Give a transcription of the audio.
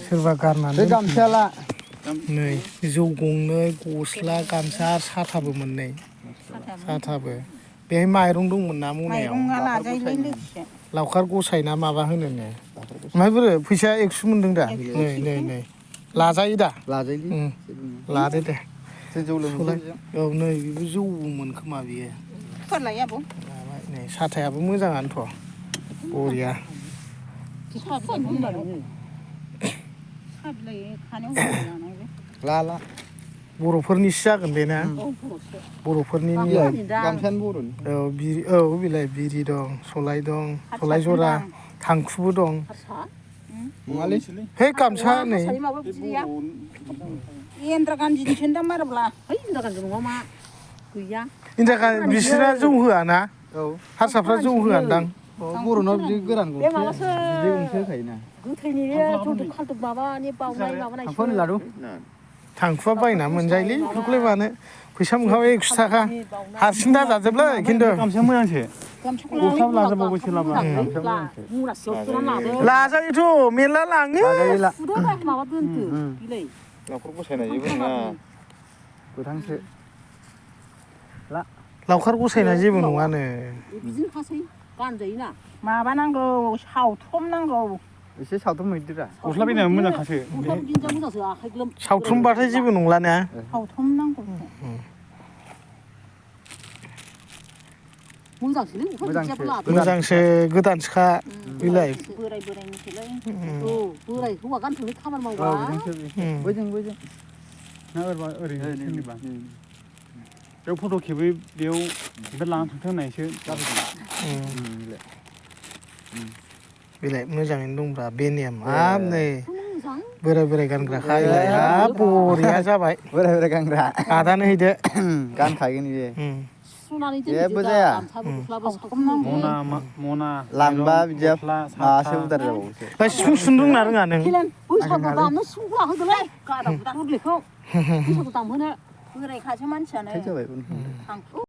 सोरबा गारनानै बे गामसायाला नै जौ गंनै गस्ला गामसा साथाबो मोननै साथाबो बेहाय माइरं दंमोन ना मनायाव माइरंआ लाजायोलै लोगोसे लावखार गसाय ना माबा होनो नो ओमफ्राय बोरो फैसा 100 मोनदों दा नै लाजायो दा लाजायोलै लादो दे जों जौ लोंनोसै औ नै बेबो जौमोन खोमा बियो फोरलाय आबौ नै साथायाबो मोजाङानोथ' बरिया ला बर'फोरनिसो जागोन बे ना बर'फोरनि गामसायानो बर'नि औ बिलाइ बिरि दं सलाय दं सलाय जरा थांखुबो दं नङालै हे गामसा नै इन्द्रा गान्धीनिसो दां मारोब्ला इन्द्रा गान्धी नङा मा गैया बिसोरना जौ होआ ना औ हारसाफ्रा जौ होआनदां बर'नाव बिदि गोरान बे माबासो बिदै गंसे होखायोना गोथैनि जौदुब खालदुब माबानि बावनाय माबानायसो लादु थांखुवा बायना मोनजायोलै बेफोरखौलाय मानो फैसा मोनखाबा 100 थाखा हारसिं दाजाजोबलै खिन्थु गामसाया मोजांसो गस्लाबो लाजाबावबायसो लाबा लाजायोथ' मेरला लाङो माबा दोनदो बिलाइ लावखार गसायनाय जेबो नङा गोथांसो लावखार गसायनाय जेबो नङानो बिदिनोखासै गानजायोना माबानांगौ सावथुम नांगौ एसे सावथुन हैदोरा गस्ला बायनाया मोजांखासो गस्लाबो गिन्जा मोजांसो आखाइ ग्लोम सावथुमबाथाय जेबो नंला ना सावथुम नांगौ मोजांसोलै मोजांसो गोदानसोखा बिलाइ बोराय बोरायनिसोलै औ बोराय हौवा गानथोंलै खामानि मावबा बोजों ना ओरैनो सोरनिबा बेयाव फट' खेबै बेयाव ओमफ्राय लाना थांथों होननायसो जाबोदों बिलाइ मोजाङैनो दंब्रा बेनियाम हाब नै बोराय गानग्राखा हाब बरिया जाबाय बोराय गानग्रा आदानो हैदो गानखागोन बियो सुनानै जेबो जाया मना लांबा बिदिया माबासो उदार जाबावोसो सिफुं सुनो रोङा नों बैसागु दामनो सिफुंखौ लाहोदोलै बुरैखौ बैसागु दामहोनो बोरायखासो मानसियानो जाबाय